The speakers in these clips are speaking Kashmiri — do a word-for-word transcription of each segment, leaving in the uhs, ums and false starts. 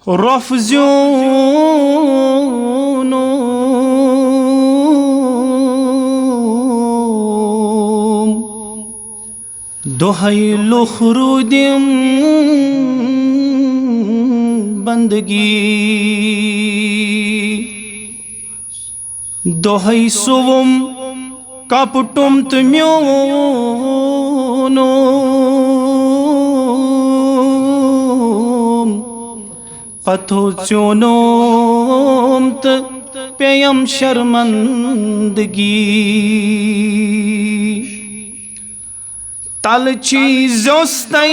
رۄپھ زیوٗنُم۔ دۄہَے لُکھ روٗدِم بندگی، دۄہَے سُوُم کپٹُم تہٕ میوٗنُم۔ پتہٕ ژیوٗنُم تہٕ پیٚیم شرمندگی۔ تلہٕ چی زیوٚس تَے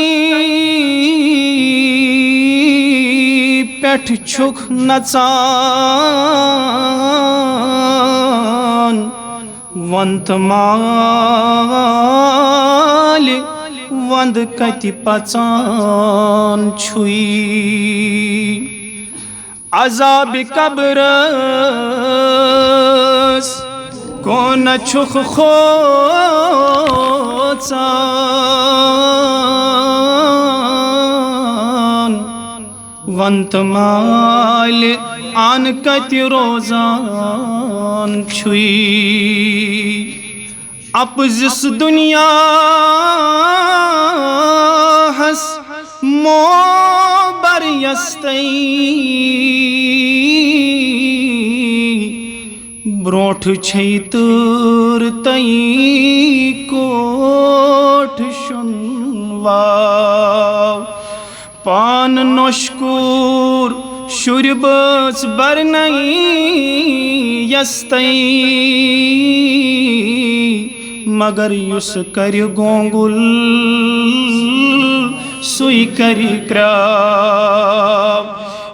پٮ۪ٹھ چھُکھ نژان۔ وَن تہٕ مالہِ وَندٕ کَتہِ پَژان چھُے؟ عذابِ قبرس کونہ چھُکھ کھوژان؟ وَن تہٕ مالہِ اَن کَتہِ روزان چھُے؟ اَپزِس دُنیاہَس موبر یَس تَے برونٛٹھ چھے تۭر تَے کوٹھ شُن واو۔ پان نوشکور شُرۍ بٲژ برنَے یَس تَے، مگر یُس کَرِ گونٛگُل سُے کَرِ کرٛاو۔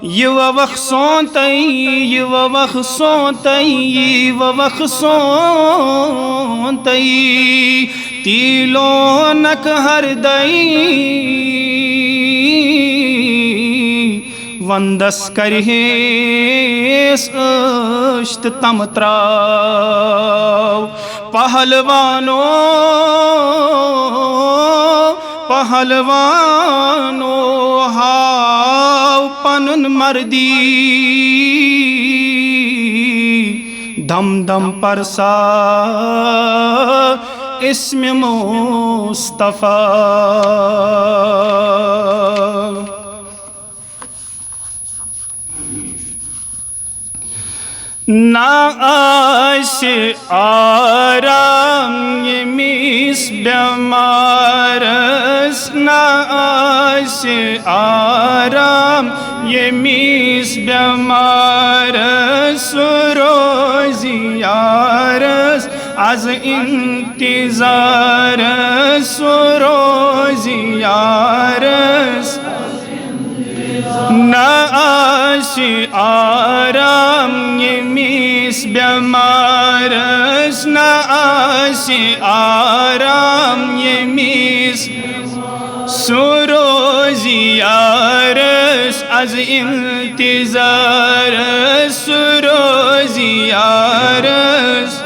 یہِ وَوَکھ سونٛتَے، یہِ وَوَکھ سونٛتَے، یہِ وَوَکھ سونٛتَے، تی لونَکھ ہردَے۔ وَندَس کَرِہیس عٲش تہٕ تَمہٕ ترٛاو۔ پہلوانو، پہلوانو، ہاو پنُن مردی۔ دم دم پرسا اسمِ مصطفیٰ۔ نہ آسہِ آرام ییٚمِس بٮ۪مارس، نہ آسہِ آرام ییٚمِس بٮ۪مارس، سُہ روزِ یارس از انتظارس، سُہ روزِ یارس۔ نہ آسہِ آرام ییٚمِس بٮ۪مارس، نہ آسہِ آرام ییٚمِس۔ سُہ روزِ یارس از انتظارس، سُہ روزِ یارس۔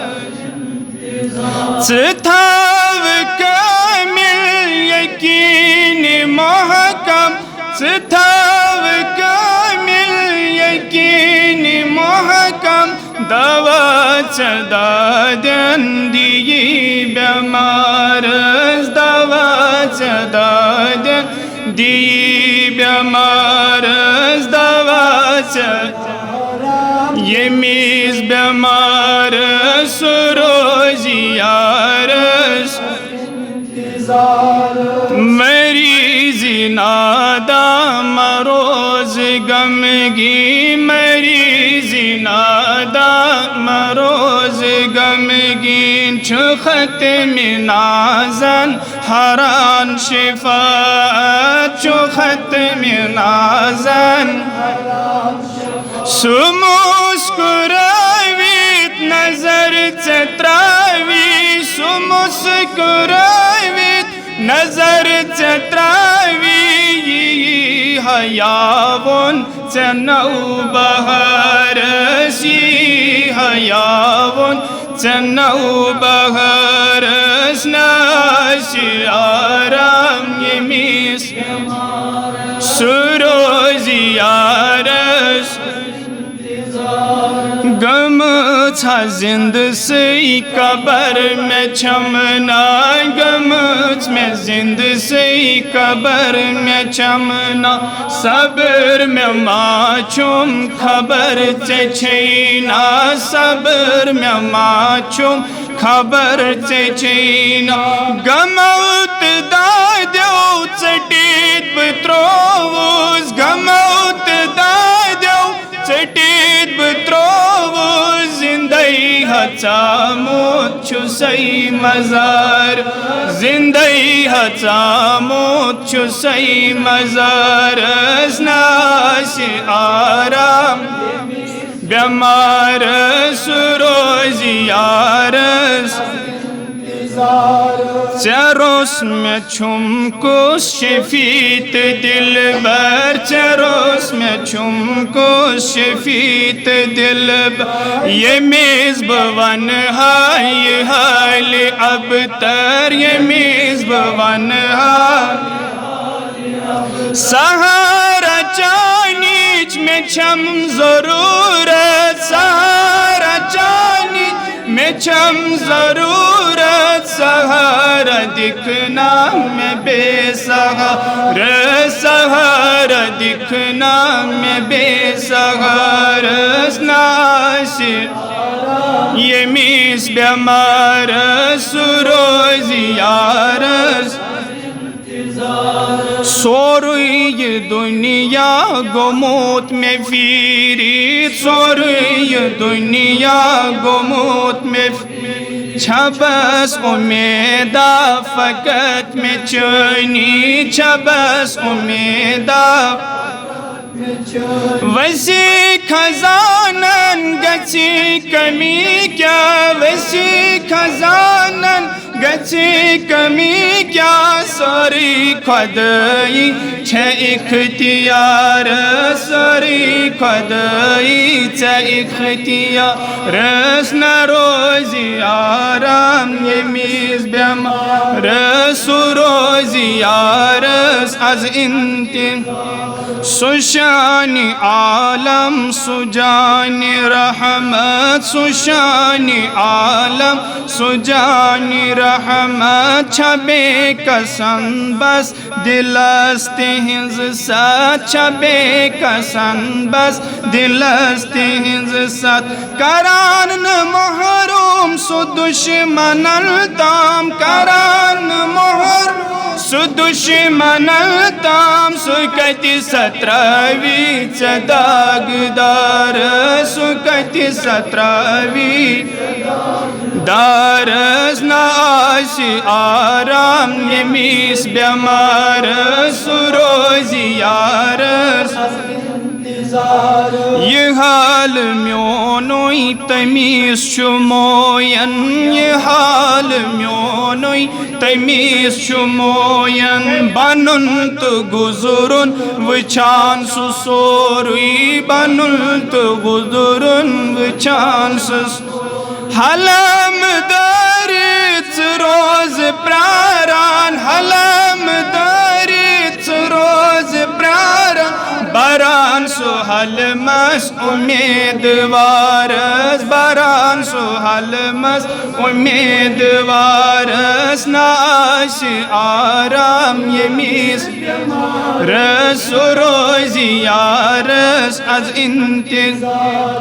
ژٕ تھاو کٲمِل یقیٖن محکم، ژٕ تھاو کٲمِل یقیٖن محکم، دوا ژےٚ دادٮ۪ن دِیی بٮ۪مارس، دوا ژےٚ دادٮ۪ن دِیی بٮ۪مارس دوا ژےٚ۔ ییٚمِس بٮ۪مارس سُہ روزِ یارس۔ مریض ناداں مروز غمگین، مریض ناداں مروز غمگین، چھُ ختم نازن ہران شفاعت، چھُ ختم نازن۔ سُہ مسکرٲوِتھ نظر ژےٚ ترٛاوِ، سُہ مسکرٲوِتھ نظر ژےٚ ترٛاوِ، یی ہیاوُن ژےٚ نوبہارس، یی ہیاوُن ژےٚ نوبہارس۔ نہ آسہِ آرام ییٚمِس سُہ روزِ یارس۔ ژھا زِندٕ سٕے قبر مےٚ چھَم نا، گٔمٕژ مےٚ زِندٕ سٕے قبر مےٚ چھَم نا۔ صبر مےٚ ما چھُم خبر ژےٚ چھے نا، صبر مےٚ ما چھُم خبر ژےٚ چھے نا۔ غمو تہٕ دادیو ژٔٹِتھ بہٕ ترووُس، غمو تہٕ دادیو ژٔٹِتھ بہٕ ترووُس، زِندَے ہَژامُت چھُسَے مَزار، زِندَے ہَژامُت چھُسَے مَزارَس، نہ آسہِ آرام بٮ۪مارَس، سُہ روزِ یارَس۔ ژےٚ روٚس مےٚ چھُم کُس شفیع تہٕ دلبر، ژےٚ روٚس مےٚ چھُم کُس شفیع تہٕ دلبر، ییٚمِس بہٕ وَنہٕ ہا یہِ حالہِ ابتر، ییٚمِس بہٕ وَنہٕ ہا۔ سہارا چانِچ مےٚ چھَم ضروٗرت، سہارا چانِچ مےٚ چھَم ضروٗرت، سہارا دِکھ نا مےٚ بے سہارٕ، سہارا دِکھ نا مےٚ بے سہارَس، نہ آسہِ ییٚمِس بٮ۪مارَس، سُہ روزِ یارَس۔ سورُے یہِ دُنیا گوٚمُت مےٚ پھیٖرِتھ، سورُے یہِ دُنیا گوٚمُت مےٚ پھیٖرِتھ۔ چھَ بس اُمیدا فقط مےٚ چٲنی، چھَ بس اُمیدا۔ وسیع خزانن گژھِ کمی کیٛاہ، وسیع خزانن گژھِ کمی کیٛاہ، سٲرٕے خۄدٲیی چھےٚ اختیار، سٲرٕے خۄدٲیی ژےٚ اختیارس، نہ روزِ آرام ییٚمِس بٮ۪مارس، سُہ روزِ یارس از انتظار۔ سُہ شانِ عالم، سُہ جانِ رحمت، سُہ شانِ عالم، سُہ جانِ رحمت، چھا بے کسن بس دلس تہنز ساتھ، چھا بے کسن بس دلس تہنز ساتھ۔ کران نہٕ محروم سُہ دشمنن تام، کران نہٕ محروم سُہ دشمنن تام، سُہ کتہِ ستراوی ژےٚ داغدار، سُہ کتہِ ستراوی دارس، نہ آسہِ آرام ییٚمِس بٮ۪مارس، سُہ روزِ یارس۔ یہِ حال میونُے تٔمِس چھُ موین، یہِ حال میونُے تٔمِس چھُ موین۔ بنُن تہٕ گُزرُن وٕچھان سُہ سورُے، بنُن تہٕ گُزرُن وٕچھان سُہ۔ حلم دٲرِتھ ژٕ روز پراران، حلم دٲرِتھ ژٕ روز پراران، بران سُہ حلمس امیدوارس، بران سُہ حلمس امیدوارس، نہ آسہِ آرام ییٚمِس رس روزِ یارس از انتظار۔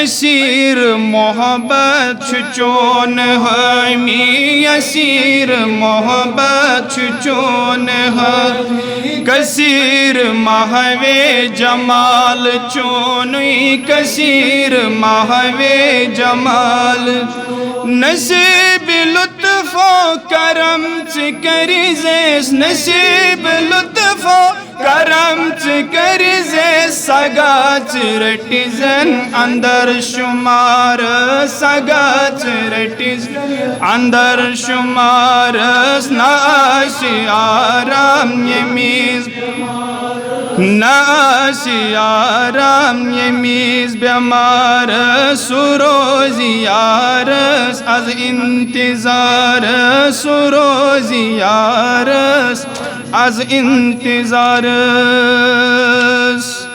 اسیر محبت چھُ چون حٲمی، اسیر محبت چھُ چون حٲمی۔ کثیر محوِ جمال چونُے، کثیر محوِ جمال۔ نصیب لطف و کرم ژٕ کٔرۍ زیس، نصیب لطف و کرم ژٕ کٔرۍ زیس، سگا ژٕ رٔٹۍ زٮ۪ن اندر شمار، سگا ژٕ رٔٹۍ زٮ۪ن اندر شمارس۔ نہ آسہِ آرام ییٚمِس، نہ آسہِ آرام ییٚمِس بٮ۪مارس، سُہ روزِ یارس از انتظار، سُہ روزِ یارس از انتظارس۔